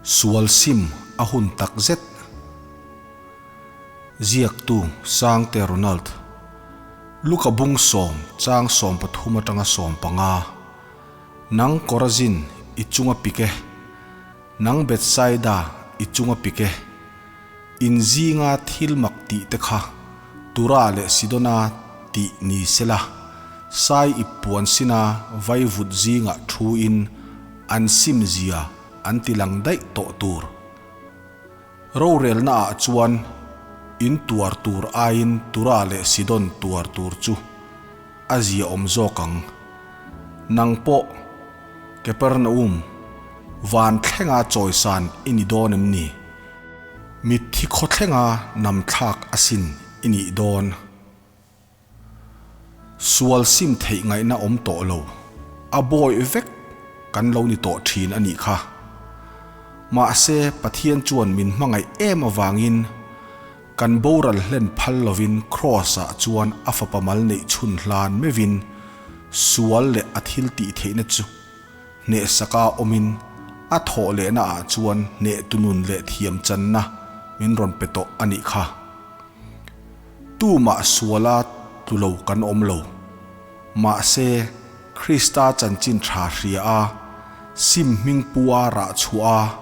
Sual sim a hun tak zet. Ziaktu Sangte Ronald. Luka bung sawm chang 13 atanga 15. Nang Korazin i chunga pik e. Nang Bethsaida i chunga pik e. In zinga thil mak tih te kha Tura leh Sidona tih ni sela, sai ip puan sina vaivut zingah thu in an sim zia an ti lang daih tawh tur. Rorelna ah chuan in tuar tur aiin Tura leh Sidon tuar tur chu a zia awm zawk ang. Nang pawh Kepernaum, van thlenga chawisan i ni dawn em ni? Mitthi khawthlenga nam thlak asin i nih dawn. Sual sim theih ngaihna awm tawh lo, a bawih vek kan lo ni tawh thin a nih kha. Mahse, Pathian chuan min hmangaih em avangin kan boral hlen phal lovin Kraws-ah chuan a fapa mal neih chhun hlan meuhin sual leh a thil tih theihna chu Hnehsaka awmin a thawh lehna ah chuan hnehtu nun leh thiam channa min rawn pe tawh a nih kha. Tumah suala tlu lo kan awm lo. Mahse, Krista chanchin tha hria a, sim hming pu a rah chhuah a,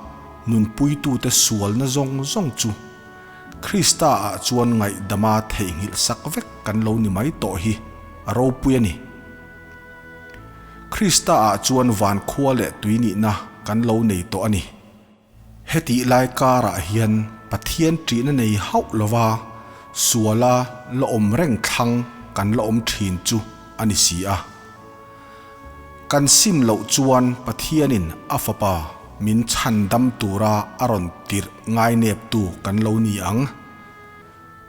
nunpuitute sualna zawng zawng chu Krista ah chuan ngaihdama theihnghilh sak vek kan lo ni mai tawh hi a ropui a ni. Krista ah chuan van khua leh tui nihna kan lo nei tawh a ni. Hetih lai karah hian Pathian ṭihna nei hauh lova suala la awm reng thlang kan la awm ṭhin chu a ni si a. Kan sim loh chuan Pathianin a Fapa min chhandam tura a rawn tirh ngaineptu kan lo ni ang.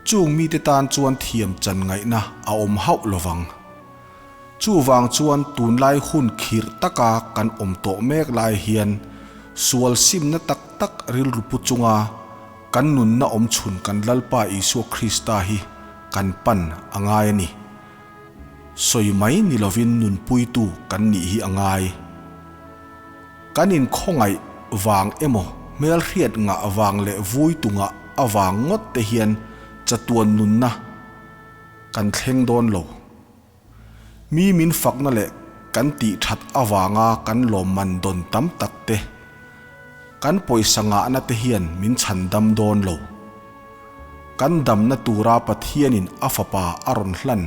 Chung mite tan chuan thiam chan ngaihna a awm hauh lovang. Chuvang chuan tunlai hun khirh taka kan awm tawh mek lai hian sual simna tak tak rilru pu chunga kan nunna awm chhun kan Lalpa Isua Krista hi kan pan a ngai a ni. Sawi mai ni lovin nunpuitu kan nih hi a ngai. Kan inkhawngaih vang emaw hmelhriat ngah vang leh vui tungah avang ngawt te hian chatuan nunna kan thleng dawn lo. Mi min fakna leh kan tih that avanga kan lawmman dawn tam tak te, kan pawisa ngahna te hian min chhan dam dawn lo. Kan damna tura Pathianin a Fapa a rawn hlan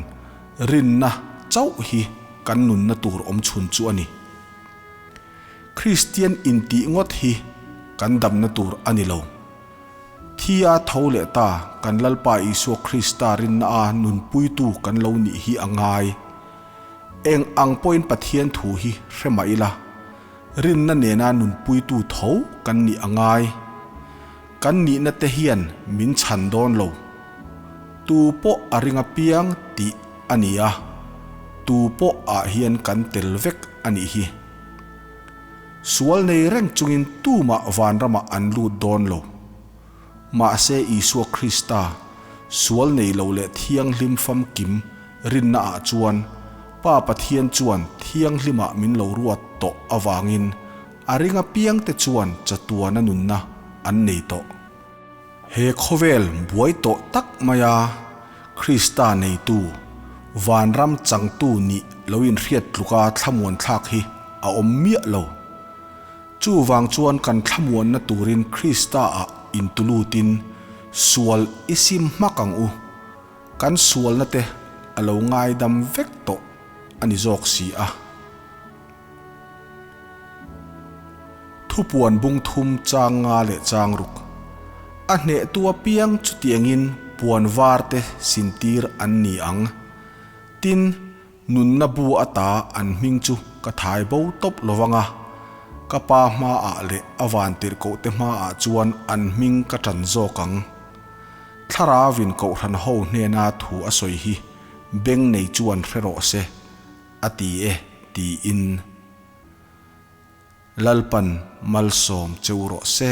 rinna chauh hi kan nunna tur awm chhun chu a ni. Kristian intih ngawt hi kan damna tur a ni lo. Thi a tho leh ta, kan Lalpa Isua Krista rinna a nunpuitu kan lo nih hi a ngai. Eng ang pawhin Pathian thu hi hre mah ila, rinna nena nunpuitu tho kan nih a ngai. Kan nihna te hian min chhan dawn lo. Tu pawh a ring apiang tih a ni a, tu pawh ah hian kan tel vek a nih hi. Sual nei reng chungin tumah vanramah an lut dawn lo. Mahse Isua Krista, sual nei lo leh thianghlim famkim rinna ah chuan Pa Pathian chuan thianghlimah min lo ruat tawh avangin a ring apiangte chuan chatuana nunna an nei tawh. He khawvel buai tawh tak maia Krista neitu, vanram changtu nih lo inhriat tluka thlamuan thlak hi a awm miah lo. Chuvang chuan kan thlamuanna turin Krista-ah intulutin sual i sim hmak ang u. Kan sualna te a lo ngaidam vek tawh a ni zawk si a. Thupuan bung thum chang nga leh chang ruk. A hnehtu apiang chutiangin puan var te sintir an ni ang. Tin, nunna bu ata an hming chu ka thai bo tawp lovang a, ka pa hmaah leh a vantirhkohte hmaah chuan an hming ka tan zawk ang. Thlarauin Kohhran ho hnena thu a sawi hi beng nei chuan hre rawh se. A ti e tiin Lalpan malsawm cheu rawh se.